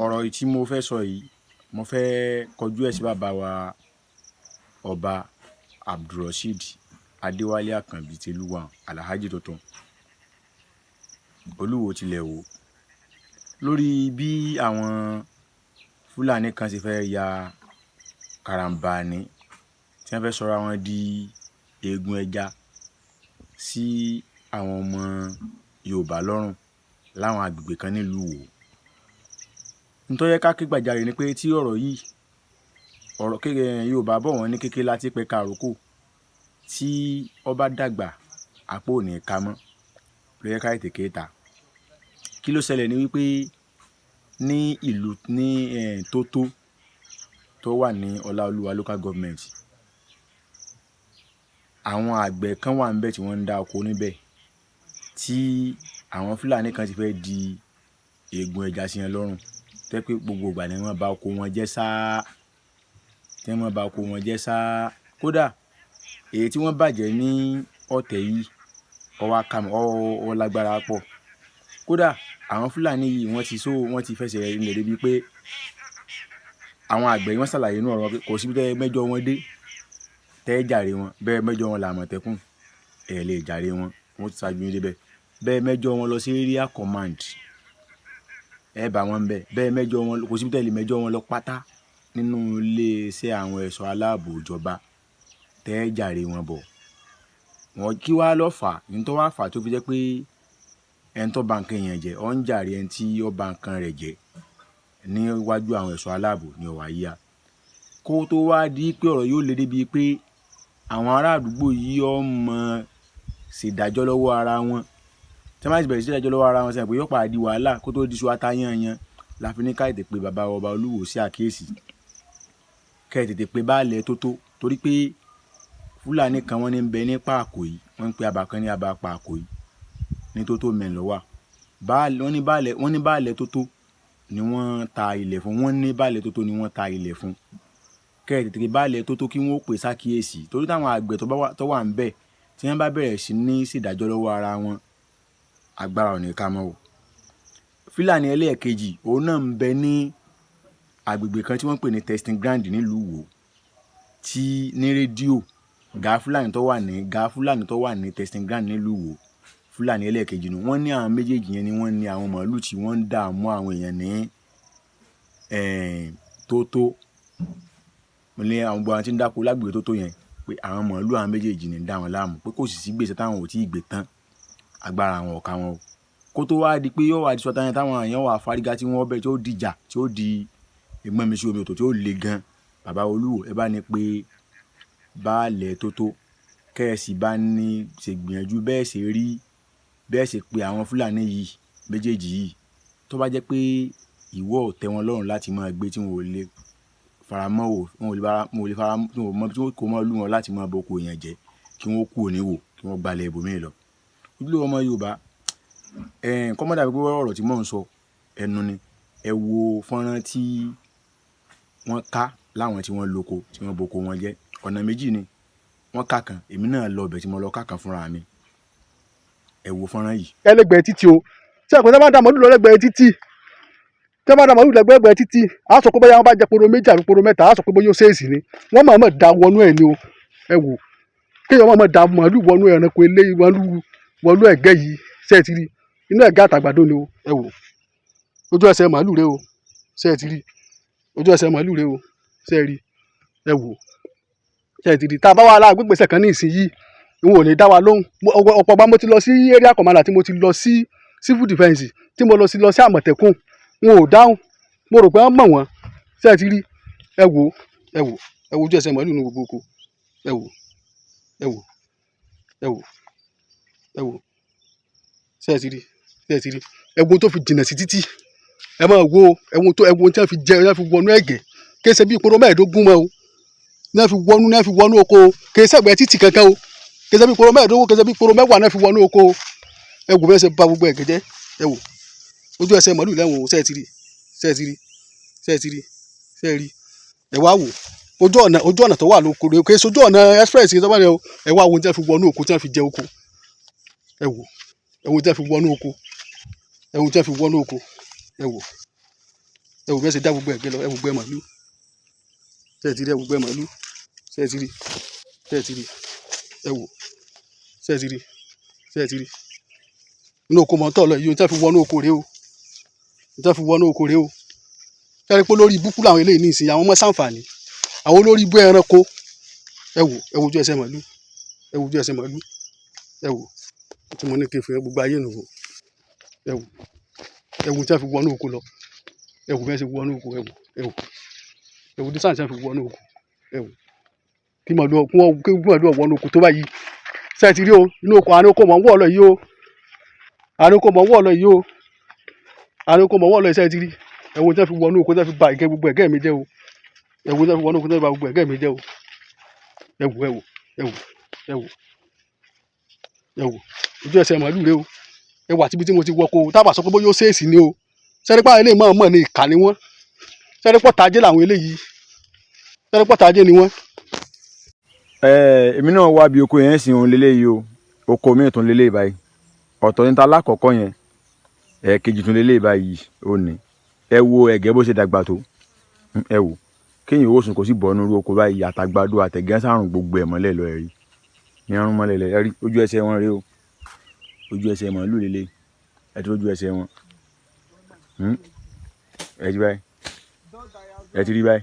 Ọ̀rọ̀ yìí tí mo fẹ́ sọ yìí, mo fẹ́ kọjú ẹ̀ sí bàbá wa, Ọba Abdulrasheed Adéwálé Àkànbí Tẹlúwà, Alhaji tuntun Olúwo tilẹ̀ wò, lórí bí àwọn Fúlàní kan ṣe fẹ́ ya karambani, tí wọ́n fẹ́ sọra wọn di eegun ẹja sí àwọn ọmọ Yorùbá lọ́rùn láwọn agbègbè kan nílùú Ìwó. Nítorí yẹ ká ké gbàjarè ni pé tí ọ̀rọ̀ yìí, ọ̀rọ̀ kékeré, Yorùbá bọ̀ wọ́n ní kékeré láti pẹ̀ka àrókò, tí ó bá dàgbà, apá ò ní ká mọ́. Ló yẹ ká tètè ké ta. Kí ló ṣẹlẹ̀ ni wípé ní ìlú ní Tótó tó wà ní Ọláolúwa Local Government, àwọn àgbẹ̀ kan wà níbẹ̀ tí wọ́n ń dá oko níbẹ̀, tí àwọn Fúlàní kan ti fẹ́ di eegun ẹja sí wọn lọ́rùn, tó jẹ́ pé gbogbo ìgbà ni wọ́n ba oko wọn jẹ́ sáá, tí wọ́n ba oko wọn jẹ́ sáá. Kódà èyí tí wọ́n bàjẹ́ ní ọ̀tẹ̀ yìí, ó wá ka ó lágbára pọ̀. Kódà àwọn Fúlàní yìí, wọ́n ti fẹsẹ̀ rinlẹ̀ débi pé àwọn àgbẹ̀ yìí, wọ́n ṣàlàyé inú ọ̀rọ̀ wọn pé kò síbi tẹ́ ẹ mẹ́jọ wọn dé tẹ́ ẹ jàre wọn. Bẹ́ẹ̀ mẹ́jọ wọn làmọ̀tẹ́kùn, ẹ̀ lè jàre wọn, wọ́n ti ṣáájú yín débẹ̀. Bẹ́ẹ̀ mẹ́jọ wọn lọ sí area command, ẹ bá wọn bẹ̀. Bẹ́ẹ̀ mẹ́jọ wọn, kò síbi tẹ́ ẹ lè mẹ́jọ wọn lọ pátá nínú iléeṣẹ́ àwọn ẹ̀ṣọ́ aláàbò ìjọba tẹ́ ẹ jàre wọn bọ̀. Wọ́n kí wá lọ́ fà ní tó wá fà tó fi jẹ́ pé ẹni tó ba nǹkan èèyàn jẹ́, ó ń jàre ẹni tí ó ba nǹkan rẹ̀ jẹ́ níwájú àwọn ẹ̀ṣọ́ aláàbò ní ọ̀wá yíyá. Kó tó wá di pé ọ̀rọ̀ yóò le débi pé àwọn ará àdúgbò yìí ó mọ ṣèdájọ́ lọ́wọ́ ara wọn. Tí wọ́n bá ti bẹ̀rẹ̀ sí ṣèdájọ́ lọ́wọ́ ara wọn, sẹ́yìn pé yóò padà di wàhálà kó tó di iṣu ata yányán, la fi ní ká tètè pé bàbá ọba Olúwo sí àkíyèsí. Kẹ́ ẹ tètè pé baálẹ̀ Tótó, torí pé Fúlàní kan wọ́n ní ń bẹ ní Pàkó yìí, wọ́n ń pe abà kan ní abà Pàkó yìí, ní Tótó mẹ́rin ló wà. Wọ́n ní baálẹ̀ Tótó ni wọ́n ta ilẹ̀ fún. Wọ́n ní baálẹ̀ Tótó ni wọ́n ta ilẹ̀ fún. Kẹ́ ẹ tètè pé baálẹ̀ Tótó kí wọ́n ó pè sákíyèsí, torí táwọn àgbẹ̀ tó wà ń bẹ̀, tí wọ́n bá bẹ̀rẹ̀ sí ní ṣèdájọ́ lọ́wọ́ ara wọn, agbára ò ní ká mọ́ o. Fúlàní ẹlẹ́ẹ̀kejì, òun náà ń bẹ ní agbègbè kan tí wọ́n ń pè ní Testing Ground nílùú Ìwó, tí ní rédíò Gáà Fúlàní tó wà ní Gáà Fúlàní tó wà ní Testing Ground nílùú Ìwó. Fúlàní ẹlẹ́ẹ̀kejì nù. Wọ́n ní àwọn méjèèjì yẹn ni wọ́n ní àwọn màálù tí wọ́n ń dààmú àwọn èèyàn ní Tótó, ní àwọn gbogbo àwọn tí ń dáko lágbègbè Tótó yẹn, pé àwọn màálù àwọn méjèèjì ní ń dá wọn láàmú, pé kò sì sí gbèsè táwọn ò tí ì gbé tán, agbára àwọn ò ká wọn o. Kó tó wá di pé yóò wá di sọta yẹn, táwọn èèyàn wà fárígá, tí wọ́n bẹ̀, tí ó dìjà, tí ó di ẹ̀gbọ́n mi sí omi òtò, tí ó le gan. Bàbá Olúwo, ẹ bá ní pé baálẹ̀ Tótó, kẹ́ ẹ sì bá ní ṣègbìyànjú bẹ́ẹ̀ ṣe rí bẹ́ẹ̀ ṣe pé àwọn Fúlàní yìí méjèèjì yìí, tó bá jẹ́ pé ìwọ ò tẹ́ wọn lọ́rùn láti máa gbé, tí wọn ò lè faramọ́ ò, wọn ò lè fara, wọn ò lè fara, tí wọn ò mọ tí wọn kò mọ́ lù wọn láti máa boko èèyàn jẹ́, kí wọ́n kúrò níwò, kí wọ́n gbalẹ̀ ibòmíì lọ. Ojúlówó ọmọ Yorùbá, kó má dàbí pé ọ̀rọ̀ tí mò ń sọ ẹnu ni. Ẹ wo fọ́nrán tí wọ́n ká láwọn tí wọ́n lóko, tí wọ́n boko wọn jẹ́. Ọ̀nà méjì ni wọ́n ká kan, èmi náà lọ ibẹ̀ tí mo lọ ká kan fúnra mi. Ẹ wo fọ́nrán yìí. Ẹlẹgbẹ̀ẹ́ títì o, tí àpẹẹrẹ bá ń da màálù lọ lẹ́gbẹ̀ẹ́ títì, tí wọ́n bá da màálù lẹ́gbẹ̀ẹ́ títì, á sọ pé bóyá wọ́n bá jẹ poro 2 àbí poro 3, á sọ pé bóyá ó ṣèèṣì ni. Wọ́n máa mọ̀ da wọnú ẹ̀ ni o. Ẹ wò, kéèyàn máa mọ̀ da màálù wọnú ẹranko eléyìí, wọnú ẹ̀gẹ́ yìí. Ṣé ẹ ti rí inú ẹ̀gẹ́ àtàgbàdo ni o? Ẹ wò, ojú ẹsẹ̀ màálù rẹ o. Ṣé ẹ ti rí ojú ẹsẹ̀ màálù rẹ o? Ṣé ẹ rí? Ẹ wò, ṣé ẹ ti rí? Tá a bá wà láàgbé gbèsè kan ní ìsinyìí, n ò ní dá wa lóhùn. Ọ̀pọ̀ ọgbà mo ti lọ sí area commander, tí mo ti lọ sí civil defence, tí mo lọ sí Àmọ̀tẹ́kùn, n ò dáhùn. Mo rò pé wọ́n mọ̀ wọ́n. Ṣé ẹ ti rí? Ẹ wò, ẹ wò, ẹ wo ojú ẹsẹ̀ màálù nínú gbogbo oko. Ẹ wò, ẹ wò, ẹ wò, ẹ wò. Ṣé ẹ ti rí? Ṣé ẹ ti rí? Ẹ wo tó fi jìnnà sí títì. Ẹ máa wo, ẹ wo tó, ẹ wo tí wọ́n fi jẹ, wọ́n fi wọnú ẹ̀gẹ́. Kì í ṣe bí ìporo 15 mọ́ o ní wọ́n fi wọnú, ní wọ́n fi wọnú oko o. Kì í ṣẹ̀gbẹ́ títì kankan o. Kì í ṣe bí ìporo 15, kì í ṣe bí ìporo 10 náà fi wọnú oko o. Ẹ wò bí wọ́n ṣe ba gbogbo ẹ̀gẹ́ jẹ́. Ẹ wò ojú ẹsẹ̀ màálù lẹ́wọ̀n o. Ṣé ẹ ti rí? Ṣé ẹ ti rí? Ṣé ẹ ti rí? Ṣé ẹ rí? Ẹ wá wò ojú ọ̀nà, ojú ọ̀nà tó wà lóko rẹ̀. Kì í ṣe ojú ọ̀nà express tó bá rẹ̀ o. Ẹ wá wo ohun tí wọ́n fi wọnú oko, tí wọ́n fi jẹ oko. Ẹ wò, ẹ wo ohun tí wọ́n fi wọnú oko. Ẹ wo ohun tí wọ́n fi wọnú oko. Ẹ wò, ẹ wò bí wọ́n ṣe dá gbogbo ẹ̀gẹ́ lọ. Ẹ wò gbẹ́ màálù. Ṣé ẹ ti rí? Ẹ wò gbẹ́ màálù. Ṣé ẹ ti rí? Ṣé ẹ ti rí? Ẹ wò. Ṣé ẹ ti rí? Ṣé ẹ ti rí? Inú oko mọ̀ ń tọ̀ lọ yìí o, tí wọ́n fi wọnú oko rèé o, tí wọ́n fi wọnú oko rèé o. Ṣé ẹ rí pé olórí ibú kú làwọn eléyìí ní ìsìn, àwọn ọmọ ṣàǹfààní, àwọn olórí ibú ẹranko. Ẹ wò, ẹ wo ojú ẹsẹ̀ màálù, ẹ wo ojú ẹsẹ̀ màálù. Ẹ wò tí mo ní kí n fi hàn gbogbo ayé nù o. Ẹ wò, ẹ wo tí wọ́n fi wọnú oko lọ. Ẹ wò bí wọ́n ṣe wọnú oko. Ẹ wò, ẹ wò, ẹ wò distance tí wọ́n fi wọnú oko. Ẹ wò kí màálù, kí wọ́n, kí màálù wọnú oko tó báyìí. Ṣé ẹ ti rí o? Inú oko, àárín oko mọ̀ ń wọ̀ lọ yìí o, àárín oko mọ̀ ń wọ̀ lọ yìí o, àárín oko mọ̀ ń wọ̀ lọ yìí. Ṣé ẹ ti rí? Ẹ wo tí wọ́n fi wọnú oko, tí wọ́n fi ba ẹ̀gẹ́, gbogbo ẹ̀gẹ́ mi jẹ́ o. Ẹ wo tí wọ́n fi wọnú oko, tí wọ́n fi ba gbogbo ẹ̀gẹ́ mi jẹ́ o. Ẹ wò, ẹ wò, ẹ wò, ẹ wò, ẹ wò ojú ẹsẹ̀ màálù rẹ o. Ẹ wà tíbi tí mo ti wọko o, tábà sọ pé bóyá ó ṣèèsì ni o. Sẹ́rí pé àwọn eléyìí mọ̀ mọ̀ ní ìkà ni wọ́n. Sẹ́rí pọ̀ tajé làwọn eléyìí. Sẹ́rí pọ̀ tajé ni wọ́n. Ẹ èmi náà wá bí oko yẹn sìn òun leléyìí o. Oko míì tún leléyìí báyìí. Ọ̀tọ̀ ní ta lákọ̀ọ́kọ́ yẹn, ẹ̀ẹ̀kejì tún leléyìí báyìí. Ó ní ẹ wo ẹ̀gẹ́ bó ṣe dàgbà tó. Ẹ wò kéèyàn owó sùn kò sì bọ́ nínú oko báyìí, àtàgbàdo àtẹ̀gẹ́ sàrùn gbogbo ẹ̀ mọ́lẹ̀ lọ. Ẹ̀rí ní ọrùn mọ́lẹ̀ lẹ̀. Ẹ̀rí ojú ẹsẹ̀ wọn rèé o, ojú ẹsẹ̀ màálù lélẹ̀. Ẹ ti ojú ẹsẹ̀ wọn. Ẹ ti báyìí, ẹ ti rí báyìí.